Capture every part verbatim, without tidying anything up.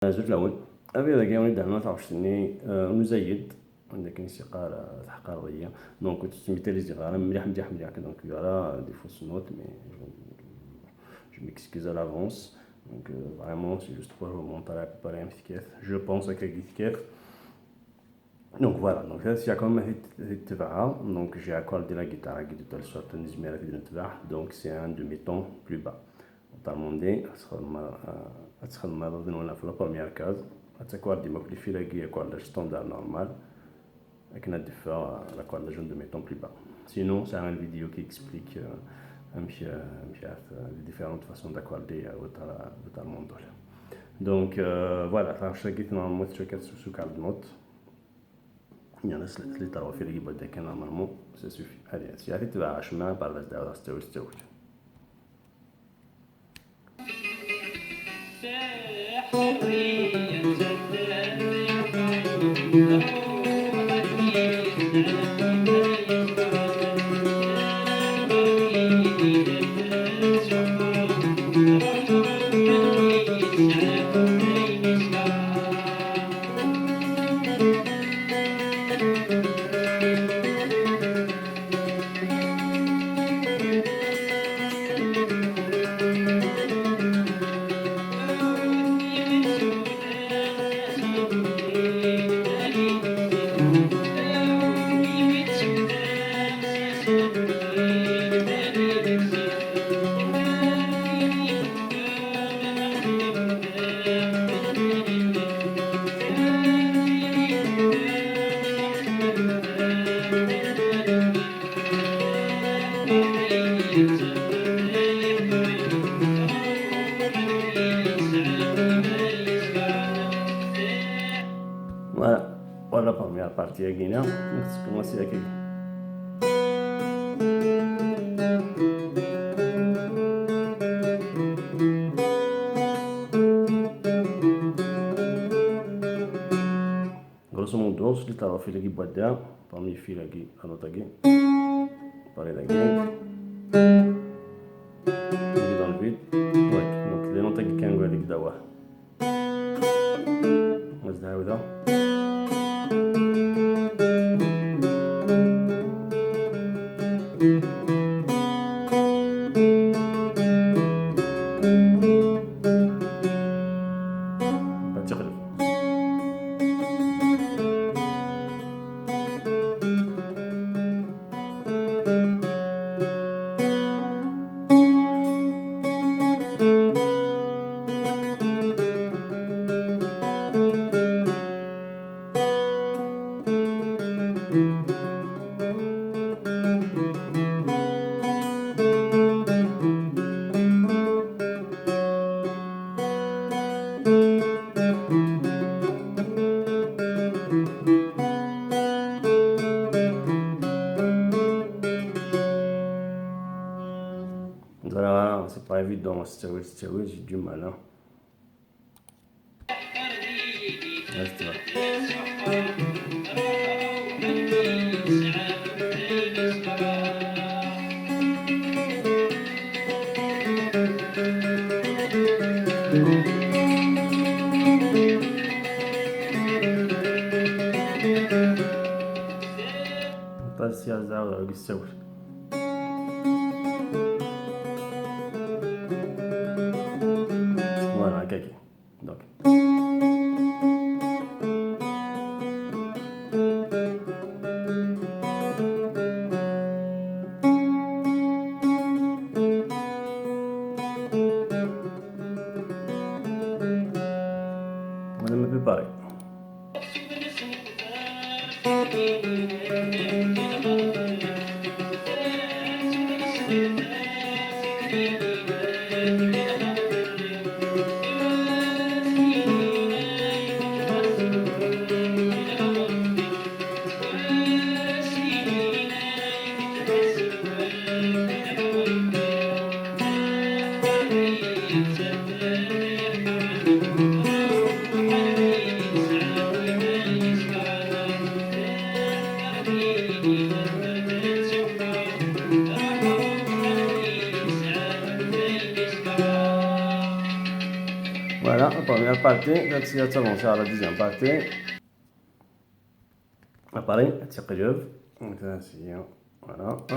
Azul fell-awen. Abrid-agi i d-nerna taɣect-nni, euh, n uzayed, anda akken i s-yeqqar, euh, teḥqareḍ-iyi. Donc, ur tettmitaliziɣ ara mliḥ, mliḥ, mliḥ. Donc, il y aura des fausses notes, mais je, je m'excuse à l'avance. Donc, euh, vraiment, c'est juste pour vous montrer à peu près amek tekkat. Je pense akka i tekkat. Donc voilà, donc ça, c'est quand même, donc j'ai accordé la guitare, la guitare, donc c'est un demi-ton plus bas. Autrement dit, ad txedmeḍ, euh, ad txedmeḍ la première case, ad takkordem akk les fils-agi, akkordage standard normal, akken ad d-iffeɣ, euh, l'accordage en demi-ton plus bas. Sinon, c'est une vidéo qui explique, euh, amek, euh, amek, euh, les différentes façons d'accorder, euh, l'autre, euh, l'autre monde. Donc, euh, voilà, taɣect-agi, normalement, tettwaker s usukkar n notes. Yerna s les trois fils-agi n wadda kan, normalement, ça suffit. Allez, si ad tebɛeɣ acemma, par la s-d-ɛawdeɣ s ttawil, s ttawil. Voilà, voilà la première partie-agi-nni. Donc, c'est commencé avec Grosso modo, s les trois fils-agi n wadda, premier fil-agi, la note-agi, pareil-agi, agi dans le vide, ouais, donc les notes-agi kan deg dawah. Ad d-ɛawdeɣ. Ad tt-ixlef. Ẓriɣ ara, c'est pas évident, s ttawil, s ttawil, j'ai du mal, hein. Reste là. Pas si hasard, euh, le seul. Voilà, ok, ok. Donc. Madame la préparée. Première partie, là, tu vas avancer à la deuxième partie. Appareil, tu arrives. Donc, ça, c'est, voilà. Hop.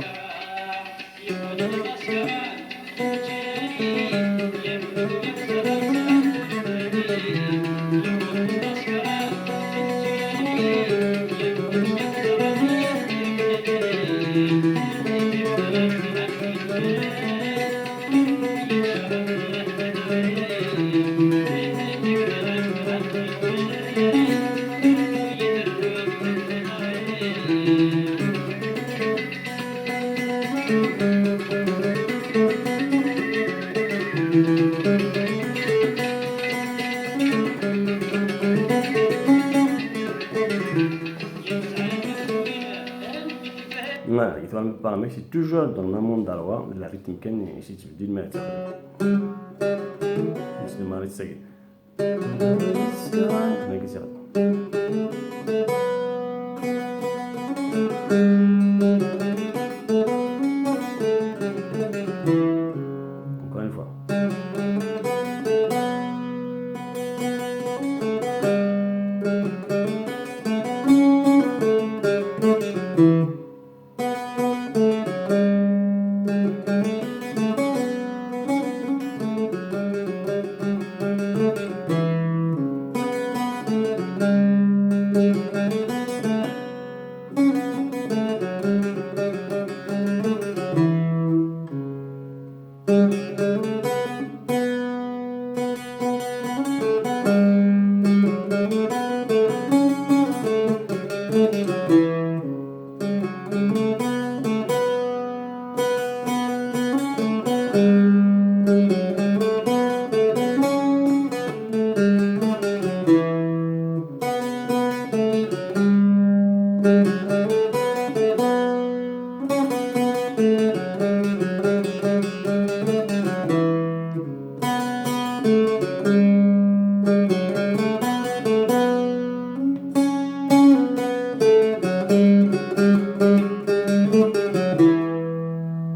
Voilà, il faut me parler, c'est toujours dans le même endroit, le rythme qui est ici, tu veux dire, mais ça. C'est le mal, c'est Encore une fois.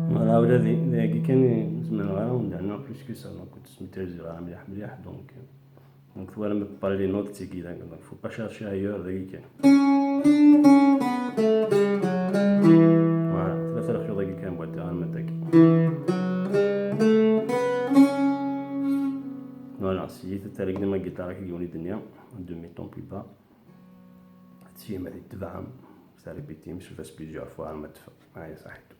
Voilà, ula d dagi kan ur zmireɣ ara ad wen-d-rnuɣ plus que ça, donc ur tesmentireẓ ara mliḥ mliḥ, donc, donc twalam pas les notes tigi, donc faut pas chercher ailleurs, dagi kan. Voilà, tlata lexyuḍ-agi kan, bɣiɣ arma d dagi. Voilà, si ttargnem agiṭar-agi yiwen i d-nniɣ, un demi-ton plus bas. Ttxil-m ad tebɛem, ça répéter, je fais plusieurs fois, arma tfehmem. Allez, ça arrête.